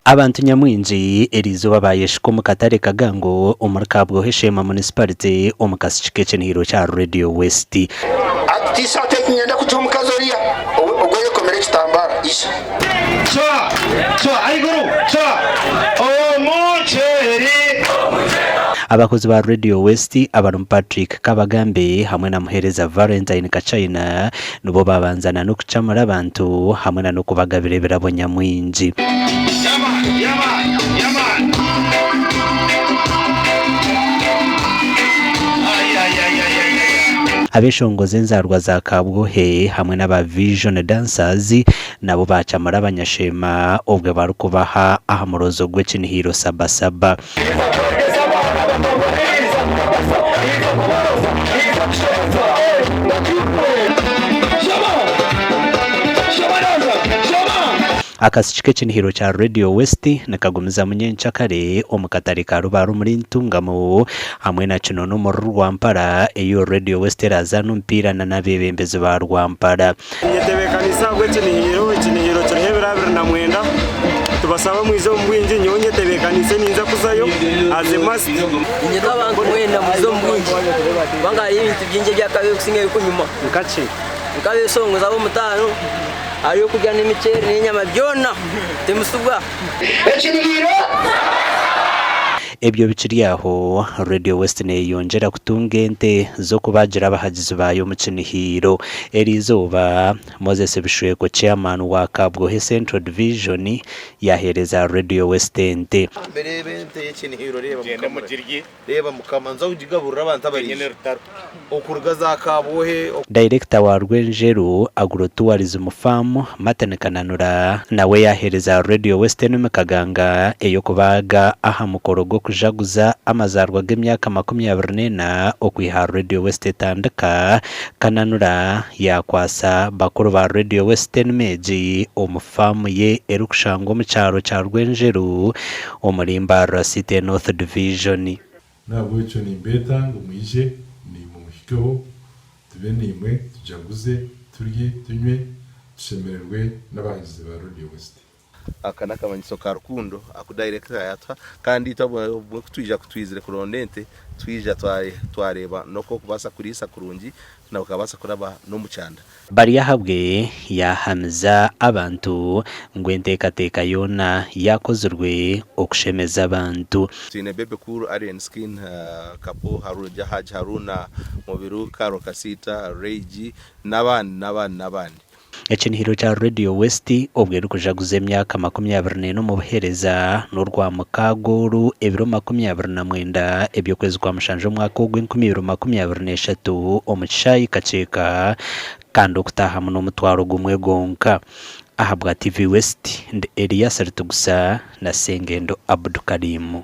Abantu nyamwingi eriizooba baayeshuka omu katare Kagango omuri Kabwohe Sheema Municipality omu kasiki k'ekinihiro kya Radio West. Ati, Tiishaati egi niinyenda kugiha omukazi oriya, ogwo oyekomire ekitambara. Isha. Cwa, cwa, ahaiguru, cwa, omuceeri. Abakozi ba Radio West abarimu Patrick Kabagambe hamwe na Muheereza Valentine Kachaina nibo baabanza na n'okucamura abantu hamwe na n'okubagabira ebirabo nyamwingi. Abeshongozi enzarwa za Kabwohe hamwe n'aba Vision Dancers nabo baacamura abanyasheema obwe barikubaha aha murozo gw'ekinihiro Saba Saba. Akasiki k'ekinihiro kya Radio West nikagumizamu nyenkyakare omu katare ka Rubare omuri Ntungamo hamwe na Kinono omuri Rwampara ei Radio West erazaane omupiira na n'abeebembezi ba Rwampara. Nyetebeekanise ahabw'ekinihiro. Ekinihiro kiriho ebiro 29. Tubasaba mwije omu bwingi. Nyowe nyetebeekanise ninza kuzayo as a must. Niinyeta abantu mwena mwije omu bwingi kubanga hariyo ebintu bingi eby'akabi ebirikusinga ebirikunyuma. Nka ki? Nk'abeshongozi ab'omutaano, hariyo okurya n'emiceeri n'enyama byona timusubwa. Ekinihiro. Ebyo bikiri aho, Radio West neyeyongyera kutunga ente z'okubaagira abahagizi baayo omu kinihiiro. Eriizooba, Moses Bishweko Chairman wa Kabwohe Central Division yaheereza Radio West ente. Reeba ente y'ekinihiro, reeba Mukama, reeba Mukama, nza kugigaburira abantu abariija okuruga za Kabwohe. Dayirekita wa Rwenjeru Agro Tourism Farm, Martin Kananura nawe yaaheereza Radio West Enumi Kaganga ey'okubaaga aha mukoro gw'okujaguza amazaarwa g'emyaka 24 okwiha Radio West etandika. Kananura yaakwatsa bakuru ba Radio West enumi egi omu faamu ye erikushangwa omu kyaro kya Rwenjeru omuri Mbarara City North Division. N'ahabw'ekyo nimbeeta ngu mwije naimwe muhikeho, tube naimwe, tujaguze, turye, tunywe, tushemererwe n'abahagizi ba Radio West. Aka n'akamanyiso ka rukundo aku dayirekita yaatuha kandi itwe obumwe ku twija ku twizire kuronda ente twija twareeba n'oku okubaasa kuriisa kurungi na bukabaasa kuraba n'omu kyanda. Baryahabwe yaahamiza abantu ngu enteekateeka yoona yaakozirwe okushemeza abantu. Twine Bebe Cool, Alien Skin, Kapo, Hajj Haruna Mubiru, Karole Kasita, Ray G n'abandi n'abandi n'abandi. Ekinihiro kya Radio West obwo erikujaguza emyaka 24 omu buheereza n'Orwamukaaga oru ebiro 29 eby'okwezi kwa mushanju omwaka ogu 2023 omu kishaayi Kakyeka kandi okutaahamu n'omutwaro gumwe gwonka. Ahabwa TV West, ndi Elias Ritugusa na Sengendo Abdukarim.